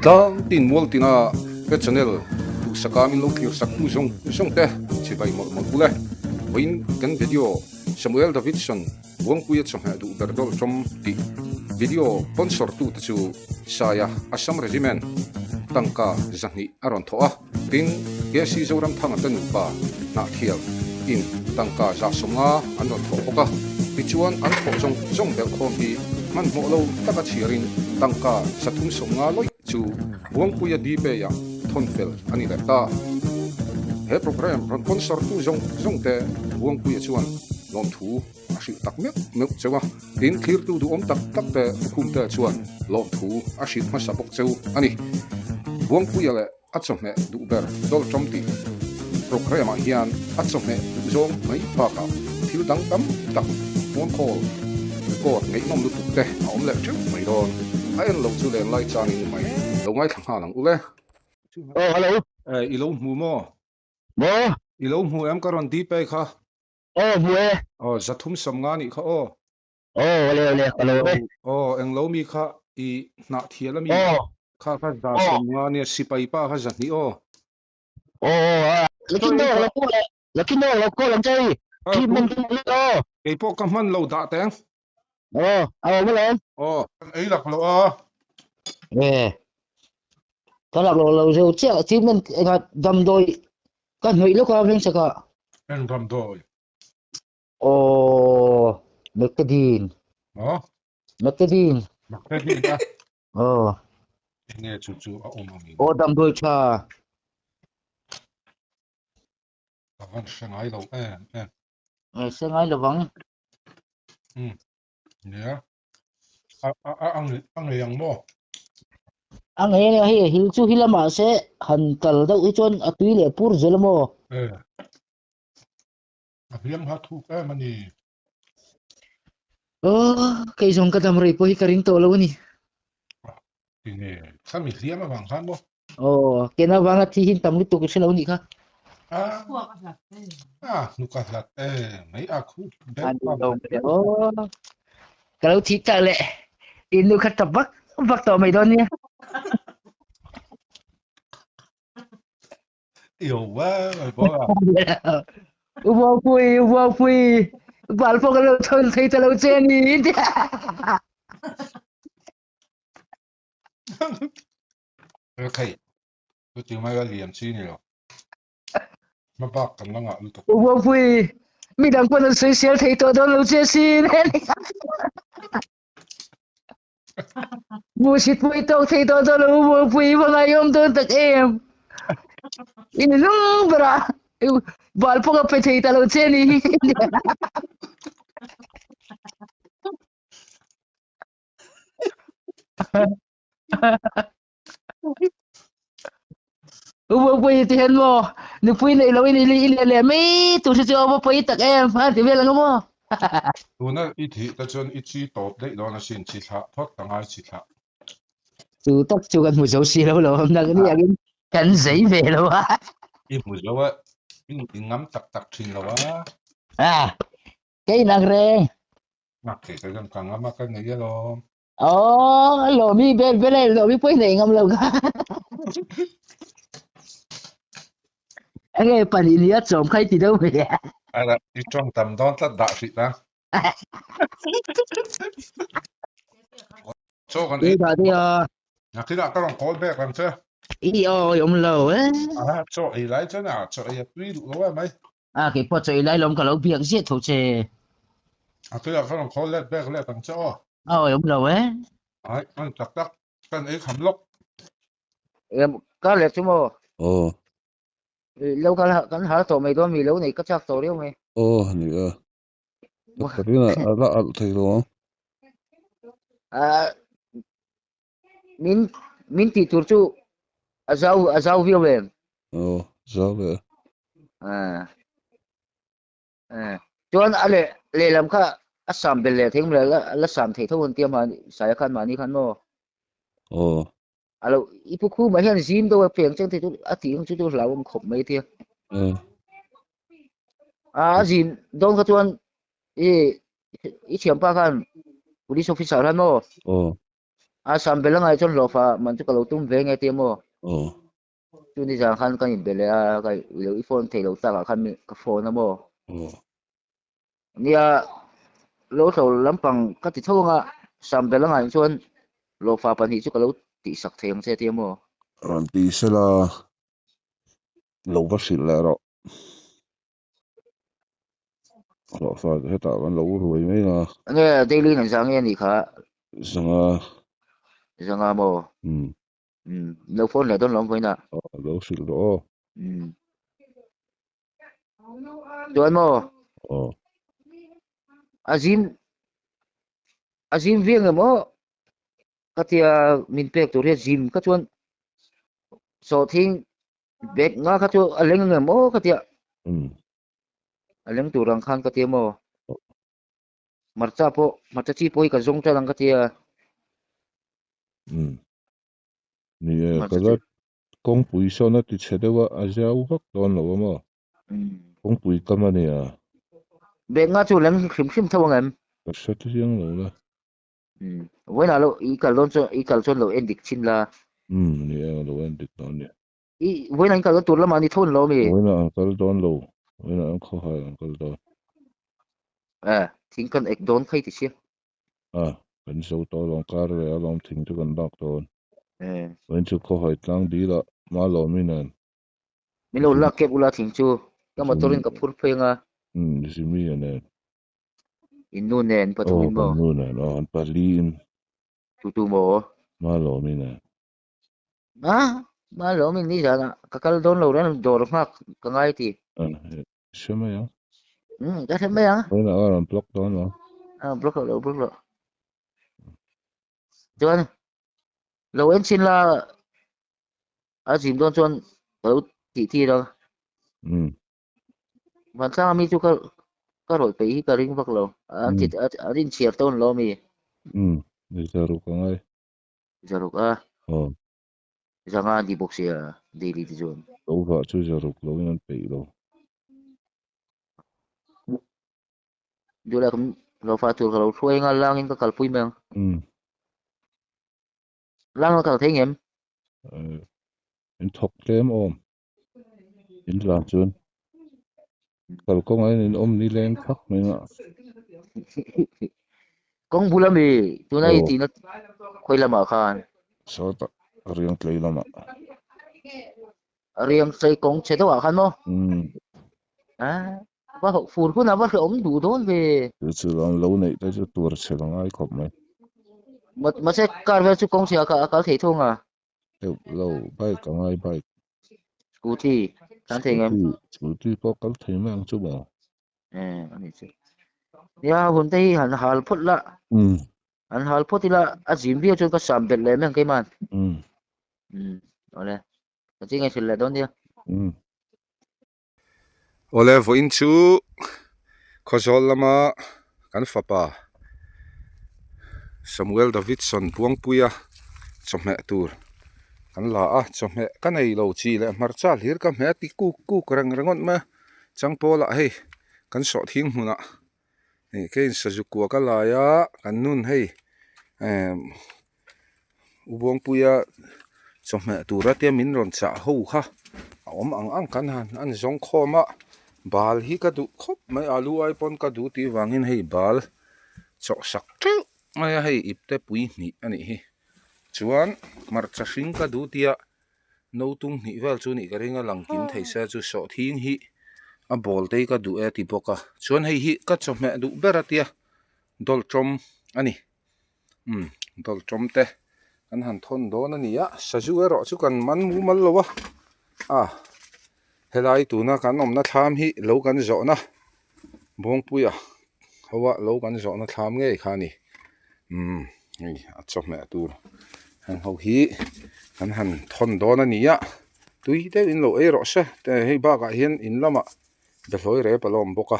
Tlang tin mual tina ka channel duhsaka min lo thlir sak tu zawng zawng te chibai mawlh mawlh ule. Vawiin kan video Samuel Davidson Buangpuia chawhmeh duh ber dawlh tawm tih video sponsor tu te chu Saia Assam Regiment tangka 200 a rawn thawh a, tin KC Zoramthanga te nupa Hnahthial in tangka 150 an rawn thawh bawk a, tichuan an thawh zawng zawng belhkhawm hi hmanhmawh lo taka chhiarin tangka 350 lawih chu Buangpuia Dpay ah thawn fel a ni leh ta. He program rawn sponsor tu zawng zawng te Buangpuia chuan lawmthu a hrilh tak meuh meuh cheu a, tin thlirtu duhawm tak tak te Lukhumte chuan lawmthu a hrilh hmasa bawk cheu a ni. Buangpuia leh a chawhmeh duh ber Dawlh Tawm tih programme ah hian a chawhmeh duh zawng mai bakah thil dang tam tak phone call record ngaihnawm lutuk te a awm leh teuh mai dawn. A en loh chu len lai changin ni mai. Lo ngaithla nghal ang ule. Oh, hello. Eh, i lo hmu maw? Maw? I lo hmu em ka rawn deep e kha? Aw hmu e. Aw 350 nih kha aw. Aw ole ole ka lo e. Aw englo mi kha i hnah thial ami Aw. kha kha 150 nia sipai pa kha 200 aw. Aw aw a. Lakin dawr lo call lakin dawr lo call ang che i. Khi man tu le aw. Kei pawh ka hman lo dah teng. Aw a awm alawm. Aw kan ei lak lo a. E. Ka lak lo lo zo chiah achievement enga damdawi ka hnawih lawk a veng chakah. Eng damdawi? Aw Mectodine. Maw? Mectodine. Mectodine a? Aw. Enge chu chu a awm ang in? Aw damdawi tha. Ka van hre ngai lo em em. Hre ngai lovang. Um. Nia. A a a a ngei ang maw? A ngei ania hei hil chu hi lamah se han kal deuh hi chuan a tui leh pur zel maw? E. A hliam ha thuk em a ni. Aw, kei zawng ka dam rei pawh hi ka ring tawh lo a ni. Tinge, khami hliam avang khan maw? Aw, kena vanga thi hin tam lutuk i hre lo nih kha. A, a, hnuk a hlat e, mai a khu bel A ni lo mai aw. Ka lo thi tak leh, in nu kha tap vak vak tawh mai dawn nia. Yêu quá rồi bố à. U bo pui, u bo pui. Bal pawh ka lo thon thei ta lo che ni. Thei, chu mai a lian chi ni lo. Ma bak kan la ngah lutuk. U bo pui, mi dang pawn an sawisel thei tawh dawn lo che sin. Bullshit pui tawk thei tawh dawn lo u bo pui, va ngaihawm dawn tak em. In hnung berah bal pawh ka pe thei ta lo che ni. Upui ti hian maw nupui neih loin i i leh leh mai tur hi chu a va pawi tak em a ti vel ang maw. Tuna i thih te chuan i chi tawp daih dawn asin chi thlah phawt ka ngai chi thlah. Chu tak chu kan hmu zo si lo lo nang ni angin kan zei ve lo a. I hmu zo a i ngam tak tak thin lo a. A kei nang reng. Ngak thei ka hian ka ngam a ka nei alawm. Aw, lawmi bel bel e, lawmi pawh i nei ngam lo kha. Enge pahnih nia chawm kha i ti deuh ve. Ara, i tawng tam dawn tlat dah hrih ta. Chaw kan ei. Dah deuh a. Nakinah ka rawn call back ang che. I aw, i awm lo e. A, chaw ei lai chuan a, chaw ei a tui duh lo em mai. A kei pawh chaw ei lai lawm ka lo biak ziah tho che. A tuiah ka rawn call let back let ang che aw. A awi awm lo e. Ai, an tak tak kan ei kham lawk. Em, ka let chu maw? Aw. Lo kal kan hal tawh mai dawn mi lo nei ka chak tawh riau mai. Aw, ni a. Tak takin a la alh thei lo ang. A min min tih tur chu a zau a zau viau em? Aw, zau ve. A a chuan a leh lehlam kha a sam bel leh thei la la sam thei tho an tia mahni saia khan mahni khan maw? Aw. A lo i pu khumah hian zim deuh a peng cheng thei chu a tih ang chu chu hlauhawm khawp mai tia. Aw. A a zim dawn kha chuan i i thianpa khan police officer khan maw? Aw. A sam bel angai chuan hlawhfa man chu ka lo tum ve nge tia maw? Aw. Chu ni zan khan kan inbe leh a, ka i lo i phone thei lo tak ah khan mi ka phone a maw? Aw. Nia, lo tlo lampang ka ti tho anga sam bel angai chuan hlawhfa pahnih chu ka lo tihsak thei ang che tia maw? Rawn ti sela lo va hrilh leh rawh. Hlawhfa hetah kan lo ruai mai a. Nge daily in an zang nge anih kha? Zanga. Zanga maw? Umm. Umm lo phone leh dawn lawm vawiin ah. Aw lo hrilh rawh aw. Umm. Chuan maw? Aw. A zim a zim viang em aw? Ka tia min pek tur hian zim kha chuan sawhthing Bag nga kha chu a leng angem aw ka tia. Umm. A leng tur ang khan ka tia maw. Hmarcha pawh hmarcha chi pawh hi ka zawng tan ang ka tia. Umm. Ni e, ka la kawngpui sawn a ti chhe deuh a, a zau vak dawn lo a maw. Kawngpui kam a nia. Bag nga chu leng hrim hrim tho angem. Ka hre chiang lo la. Umm vawiinah lo i kal dawn chuan i kal chuan lo en dik chin la. Umm ni e lo en dik dawn nia. I vawiinah in kal dawn tur lamah ni tho an lo ami? Vawiinah an kal dawn lo, vawiinah an khawhai an kal dawn. Eh thing kan ek dawn khai ti sia. Ah kan zo tawh alawm kar leh alawm thing chu kan lak dawn. Eh. Vawiin chu khawhai tlang dil ah Malawmi nen. Min lo lak kep ula thing chu ka motor in ka phur phei anga. Umm Jimmy a nen. In nu nen pathum in maw? Aw kan nu nen aw an pali in. Tu tu maw? Malawmi nen. A Malawmi ni zan ah ka kal dawn lo reng dawr nghak ka ngai ti. Hre mai ang. Umm ka hre mai ang. Vawiinah a rawn block dawn lo. A block lo block lo. Chuan lo en chin la a zim dawn chuan ka lo tih tir a. Umm. Vantlang ami chu ka ka rawih peih hi ka ring vak lo. An ti an inchhiar tawn lo ami. Umm, zaruk a ngai. Zaruk a. Aw. Zanga an ti bawk sia daily te chuan. Lo vah chu zaruk lo in an peih lo. Duh leh lo fah tur ka lo hruai anga langin ka kalpui mai ang. Umm. Lang a kal thei ngem? In thawk tlem awm. In tlan chuan kalkawng ah hian in awm ni leng thak mai a. Kawng bul ami tuna i tihna khawi lamah khan. Sawtah riang tlei lamah. Riang tlei kawng chhe deuh ah khan maw? Umm. A va fur hunah va hrehawm duh dawn ve. Chu chu lo lo neih te chu tur chhe la ngai khawp mai. Mahse car vel chu kawng chhe ah a kal thei thung a. Deuh lo bike a ngai bike. Scooty kan thei ngem. Scooty pawh kal thei mai ang chu maw. Eh ani chu. Nia hun te hi han hal phawt la. Umm. Han hal phawt ila a zim viau chuan ka sam belh leh mai ang keiman. Umm. Umm awle. Ka ching a hrilh leh dawn nia. Umm. Awle vawiin chu Khawzawl lama kan fapa Samuel Davidson Buangpuia chawhmeh tur kan la a, chawhmeh ka nei lo chi leh hmarcha hlir ka hmeh a ti kuk kuk reng ringawt mai a, changpawlah hei kan sawhthing hmunah ih keiin sazu kua ka lai a kan nun hei ehh U Buangpuia chawhmeh tura te min rawn chah ho kha a awm ang ang kan han an zawng khawm a bal hi ka duh khawp mai alu ai pawn ka duh tih vangin hei bal chawh sak teuh mai a hei ipte pui hnih a nih hi chuan hmarcha hring ka duh tia no tung hnih vel chu nih ka ring a lang kim thei se chu sawhthing hi a ball te hi ka duh e ti bawk a chuan hei hi ka chawhmeh duh ber a tia dawltawm a ni. Umm dawltawm te kan han thawn dawn a ni a sazu erawh chu kan man mumal lo a ah helai tuna kan awmna thlam hi lo kan zawhna Buangpuia ho a lo kan zawhna thlam ngei kha a ni umm hei a chawhmeh tur heng ho hi kan han thawn dawn a ni a tui deuhin lo ei rawh se hei bakah hian in lamah behlawi rep a la awm bawk a.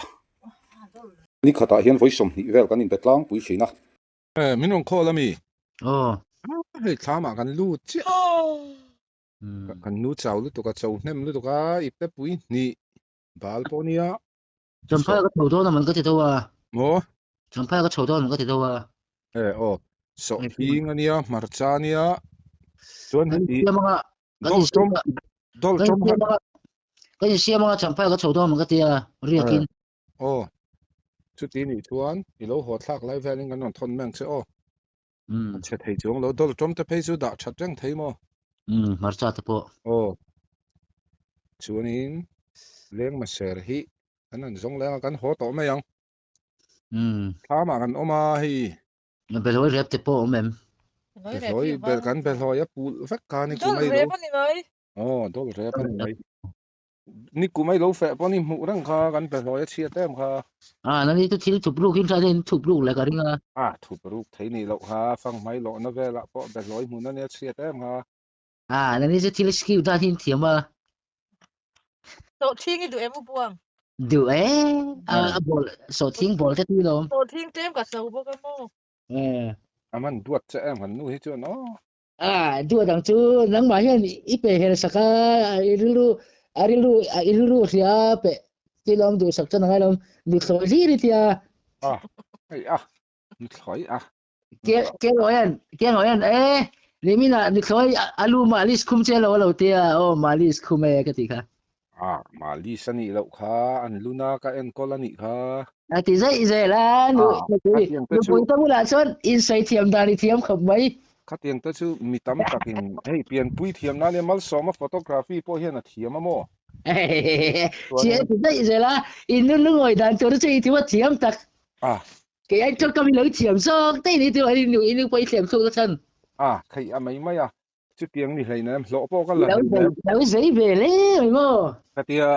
Ni khatah hian vawi 20 vel kan inpe tlangpui thin a. Eh, min rawn call a mi? Aw. Hei thlamah kan lut chiah. Kan nu chau lutuk a, cho hnem lutuk a, ipte pui hnih bal pawh nia. Champhai ka chho dawn a man ka ti deuh a. Maw? Champhai ka chho dawn a man ka ti deuh a. Eh, aw. Sawhthing a nia, hmarcha a nia, chuan Kan heti insiam anga, kan dawlṭawm insiam anga, kan dawlṭawm insiam anga, kan insiam anga champhai ka chho dawn ang ka tia riakin. Aw, chuti nih chuan i lo haw thlak lai velin kan rawn thawn mai ang che aw. A chhe thei chuang lo, dawlṭawm te phei chu dah ṭhat reng thei maw? Umm, hmarcha te pawh. Aw, chuanin lengmaser hi kan han zawng leng a, kan haw tawh mai ang. Umm. Thlamah kan awm a hei. Behlawi rep te pawh awm em? Behlawi ber kan behlawi a pulh vek kha ni kum ei lo. Dawlh rep a ni mai. Aw dawlh rep a ni mai. Ni kum ei lo feh pawh ni hmuh reng kha kan behlawi a chhiat em kha. A nani chu thil thup ruk in tha in thup ruk leh ka ring a. A thup ruk thei nih loh kha fanghmai lawhna velah pawh behlawi hmun a nia chhiat em kha. A nani chu thil skill dan hi in thiam a. Sawhthing i duh em u Buang? Duh e, a ball sawhthing ball te tui lawm. Sawhthing tlem ka so bawk a maw? A man duat che em han nu hi chuan aw. A duat ang chu nangmah hian i pe hel sak a, i rilru a rilru i rilru hria pe ti lawm duh sak chuan a ngai lawm nuthlawi hlir i tia. A hei a nuthlawi a. Keroyan keroyan e nimina nuthlawi alu malis khum che lo lo tia aw malis khum e ka ti kha. A malis a nih loh kha an luna ka enkawl a nih kha. A ti zaih zel a nu nupui nupui te bulah chuan insawi thiam dan i thiam khawp mai. Khatiang te chu mi tam takin hei pianpui thiam nan hian Malsawma photography pawh hian a thiam a maw? Chi a ti zaih zel a in nu lungawi dan tur chu i ti a thiam tak. A Kei ai chuan ka mi lo thiam zawk daih ni chu i nu i nu pawh i thiam thluk na chhan. A theih a mai mai a, chutiang ni hleina em hlawh pawh ka la hleina em. Lo zei ve hle mai maw. Khatia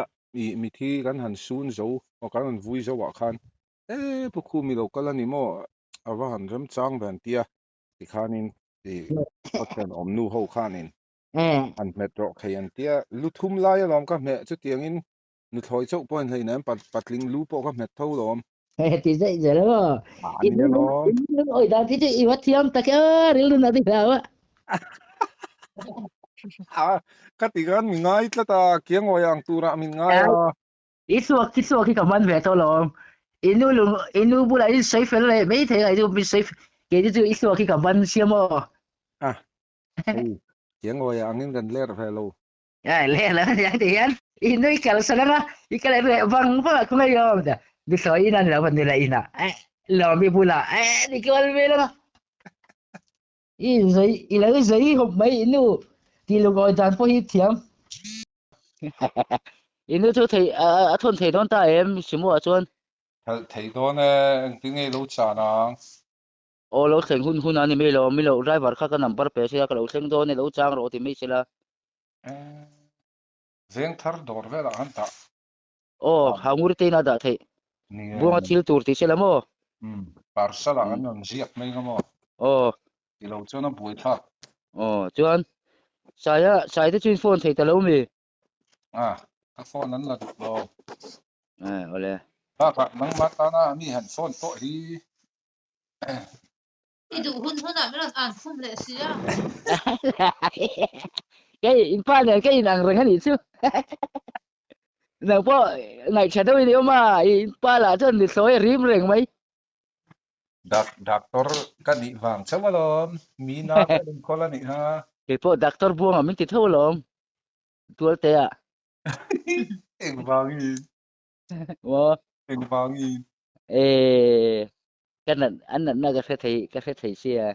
i mithi kan han sun zo aw kan han vui zo ah khan e pu khu mi lo kal a ni maw a va han remchang ve an tia tikhanin i khawthian awm nu ho khanin han hmet rawh thei an tia lu thum lai alawm ka hmeh chutiangin Nuthlawi chauh pawh in hleinem patling lu pawh ka hmet tho lawm. Ti zaih zel a maw? A ni alawm. In lungawi dan khi chu i va thiam tak e aw, rilru na ti hlau a. A, ka ti khan mi ngai tlat a, kiangawi ang turah min ngai a. I suak khi suak hi ka man ve tawh lawm. I nu lung, i nu bulah in sawi fel leh mai thei a, i nu min sawi kei chu i suak hi ka man sia maw? A, hei, kiangawi angin kan ler ve lo. Ai le lo nia ti hian i nui kal san anga i kal leh vang vang a khawng ei awm ta mi sawi in an lo van nila ina eh lawm i bula eh ni kual vel anga i zai i lo zai hawp mai i nu ti lungawi dan pawh hi thiam i nu chu thei a thawn thei dawn ta em sumo ah chuan Thalh thei dawn e engtin nge i lo chan ang. Aw lo thleng hun hun a ni mai lo mi lo driver kha ka number pe sela ka lo thleng dawn e lo chang rawh ti mai sela. Veng thar dawr velah khan dah. Aw Hangur te in a dah theih. Buanga thil tur ti sela maw? Umm parcel ah kan rawn ziak mai nga maw? Aw. Ti lo chuan a buai thlak. Aw chuan Saia Sai te chu in phone thei ta lo mi? A ka phone an la duh lo. Eh awle. Bakah nangmah tana mi han phone pawh hi. I duh hun hunah min rawn an khum leh si a. Kei in pa nen ka in ang reng a nih chu. Nang pawh ngaihṭha deuh in i awm a, in pa lah chuan ni thlawi a rim reng mai. Dak doctor ka nih vang chauh alawm, mi na ka enkawl a nih kha. Kei pawh doctor buangah min ti tho alawm, Tualtea. Engvangin? Maw? Engvangin? Eh, ka nat an natna ka hre thei ka hre thei sia.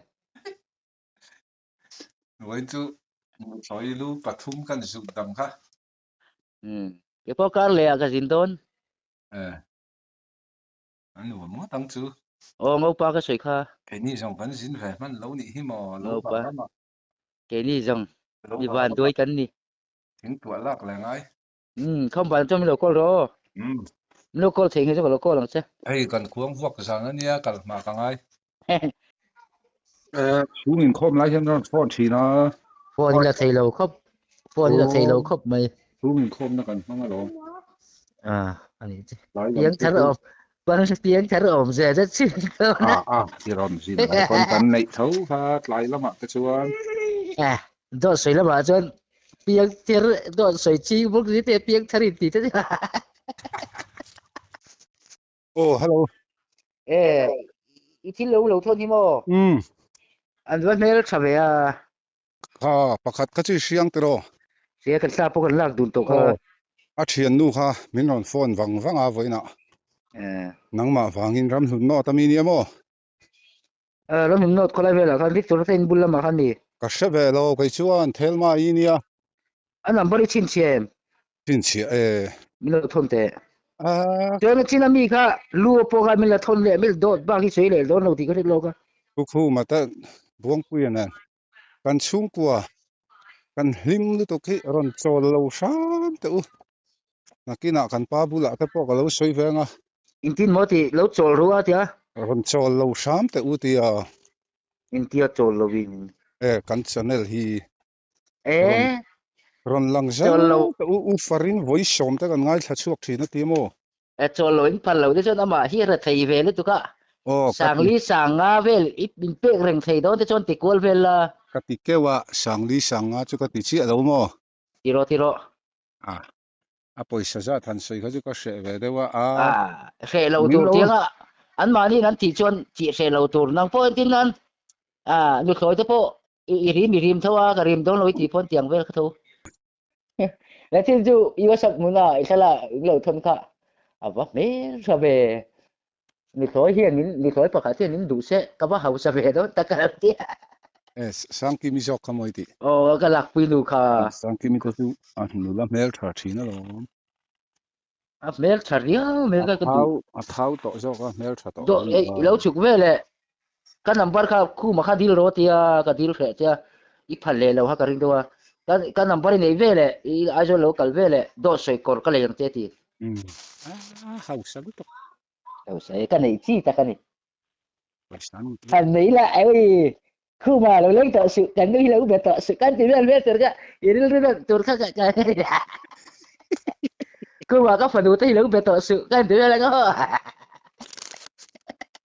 Vawiin chu sawi lu pathum kan zut dang kha. Um, kei pawh kar leh ah ka zin dawn. Eh, an nuam ngawt ang chu. Aw, ngopa ka sawi kha. Keini zawng kan zin ve hman lo nih hi maw, lo Ngopa. vang lamah. Keini zawng Lo mi vang van lamah. duai kan ni. Thingtuah lak leh ngai. Umm, kham van chuan min lo call rawh aw. Umm. Min lo call thei nghe chu ka lo call ang che. Hei kan khuang vuak zan a nia kal hma ka ngai. Eh, chhung inkhawm lai hian rawn phone thin a. Phone i la thei lo khawp. Phone i la thei lo khawp mai. Chhung inkhawmna kan hmang alawm. Ah, a nih chu. Piang thar awm. Piang thar awm zia zet chin dawn a. Ah, ah, i rawn zin lai pawn kan neih tho kha tlai lamah te chuan. Eh, dawt sawi lamah chuan piang thar dawt sawi ching bawk ni te piang thar in ti te Oh, hello. Eh, i thil lo lo thawn hi maw? Um. An va hmel tha ve a. Kha pakhat kha chu i hriang tiraw? Sia kan thla pawh kan lak dun tawh kha. Aw, a thiannu kha min rawn phone vang vang a vawiinah. Nangmah vangin ramhlun nawt a mi nia maw? Ramhlun nawt khawlai velah khan Victor te in bul lamah khan ni. Ka hre ve lo, kei chuan Thelma i nia. A number i chhinchhiah em? Chhinchhiah e. Min lo thawn teh. Chuan a chin a mi kha lu a pawh kha min la thawn leh, min dawt bak hi sawi leh dawn lo tih ka hret lawk a. Pu Khuma te Buangpuia nen kan chhungkua kan hlim lutuk hi rawn chawl lo hram teh u. Nakinah kan pa bulah te pawh ka lo sawi veng a. Intin maw tih lo chawl ru a tia. Rawn chawl lo hram teh u tia. Intia chawl lovin. E kan channel hi E rawn lang zel teh u u farin vawi sawm te kan ngaithla chhuak thin a ti maw? E chawl lo in phal lo te chuan amah hi a rethei ve lutuk a. Aw ka ti. Sangli sanga vel i min pek reng thei dawn te chuan ti kual vel la. Ka ti keuh a, Sangli sanga chu ka ti chiah lo maw? Ti rawh ti rawh. A, a pawisa zat han sawi kha chu ka hreh ve deuh a, a. A, hreh lo tur tianga anmahniin an tih chuan tih hreh lo tur nang pawh entin nan a nuthlawi te pawh i rim i rim tho a, ka rim dawn lo i tih pawn tiang vel kha tho. Le thil chu i WhatsApp hmuna i thlalak in lo thawn kha a va hmel tha ve. Nuthlawi hian min nuthlawi pakhat hian min duh se ka va hausa ve dawn tak a lo ti a. E Sangkimi zawk kha mawi tih. Aw ka lakpui nu kha. Sangkimi te chu a nula hmel tha thin alawm. A hmel tha riau mai ka ka duh. A thau tawh zawk a hmel tha tawh. Do ei lo chhuk ve le ka number kha khuma kha dil rawh tia ka dil hreh tia i phal leh lo kha ka ring deuh a ka ka number i nei ve le i Aizawl lo kal ve le dawt sawi kawr ka lei ang che ti. Umm a hausa lutuk. Hausa e ka neih chi tak a ni. Han nei la ei khuma lo leng tawh suh kan nu hi lo be tawh suh kan ti vel vel tur kha i rilru deuh tur kha ka khuma ka fanu te hi lo be tawh suh kan ti vel ang aw.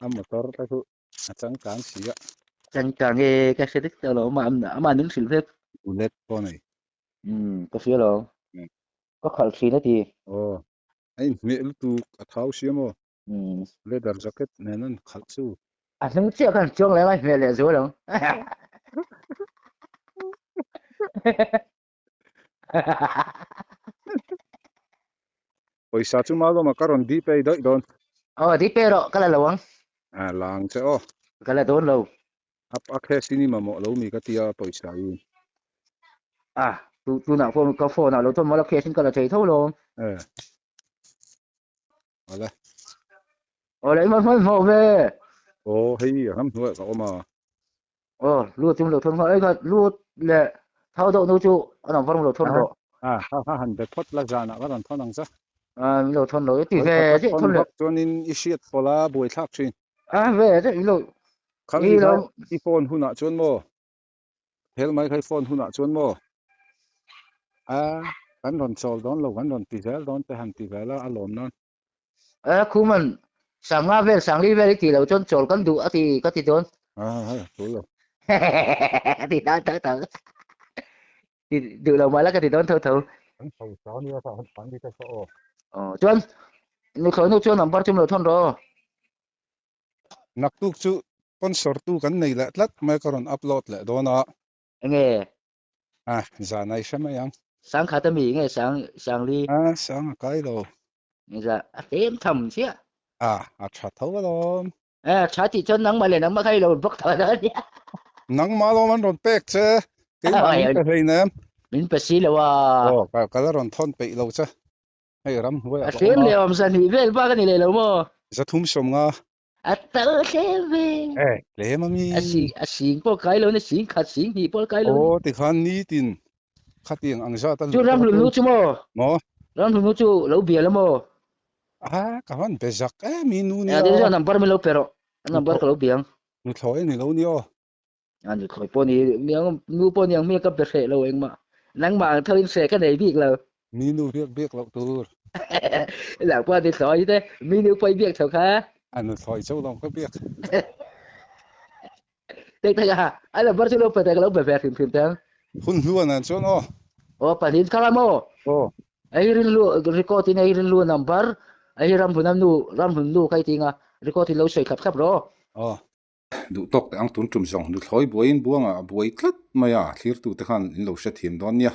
A motor te chu a changkang si a. Changkang e ka hre dik tawh lo ama ama min hrilh vek. Bullet pawh a nei. Umm ka hria lo. Ka khalh thin a ti. Aw a inhmeh lutuk a thau sia maw. Leather jacket nen an khalh chu. A hnung chiah khan chuang leh ngai hmel leh zual ang. Pawisa chu Malawma ka rawn dpay daih dawn. Aw dpay rawh ka la lo ang. A lang che aw. Ka la dawn lo. A a cash in i mamawh lo mi ka tia pawisa i. A tunah phone ka phone ah lo chuan mawla cash in ka la thei tho lo. Eh. Awle. Awle i hman hmawh ve. Aw hei ram hnuaiah ka awm a. Aw lut chu lo thawn nghal ei kha lut leh thau deuh nu chu a nang var lo thawn rawh. A ha ha han be phawt la zanah ka rawn thawn ang che. A min lo thawn lo i ti ve che thawn leh. Chuanin i hriat pawlh a buaithlak thin. A ve che i lo. Khami kha i phone hunah chuan maw Hel mai kha i phone hunah chuan maw a kan rawn chawl dawn lo kan rawn ti zel dawn te han ti vel a a lawm nan. A khuman sanga vel sangli vel i tih loh chuan chawl kan duh a ti ka ti dawn. A hei a tul lo. Ka ti dawn tho tho. Ti duh lo mah la ka ti dawn tho tho. Kan chho sa nia kha han tlan bik a kha aw. Aw chuan nuthlawi nu chuan number chu min lo thawn rawh aw. Naktuk chu sponsor tu kan nei leh tlat mai ka rawn upload leh dawn a. Enge? A, zan a i hre mai ang. Sang khat ami nge sang sangli? A, sang a kai lo. Za a tlem tham chiah. A, a tha tho alawm. A, tha tih chuan nangmah leh nangmah kha i lo bawk tho dawn nia. Nangmah alawm an rawn pek che. Keimah min pe hleinem. Min pe si lo a. Aw, ka la rawn thawn peih lo che. Hei ram hnuaiah A ka awm tlem a. leh awm zahnih vel bak a ni leh lo maw? Zathum sawm nga. A tal tlem ve. E, tlem a mi. A si, a sing pawh kai lo ni, sing khat, sing hnih pawh kai lo ni. Aw, tikhan nitin khatiang ang zat a Chu luh ram tawh hlun nu chu. chu maw? Maw? Ram hlun nu chu lo bia la maw? A, ka van be zak em i nu E, nia. tin chuan number min lo pe rawh. A number ka lo bia ang. Nuthlawi a ni lo nia aw. A nuthlawi pawh ni, miang nu pawh ni ang hmel ka be hreh lo engmah. Nangmah ang tho in hreh ka nei bik lo. Mi nu biak biak loh tur. Nang pawh a nuthlawi te, mi nu pawh i biak tho kha. A nuthlawi chauh lo ka biak. Tek tek a, a number chu lo pe teh ka lo be ve hrim hrim teh ang. Hun hnu a nen chuan aw. Aw pahnih kha la maw? Aw. Ei rinlu record in ei rinlu number, ei ramhun a nu ramhun nu kha i ti nga record in lo sawi thlap thlap rawh. Aw. Duh tawk teh ang tun tum zawng nuthlawi buaiin buangah a buai tlat mai a, thlirtute khan in lo hrethiam dawn nia.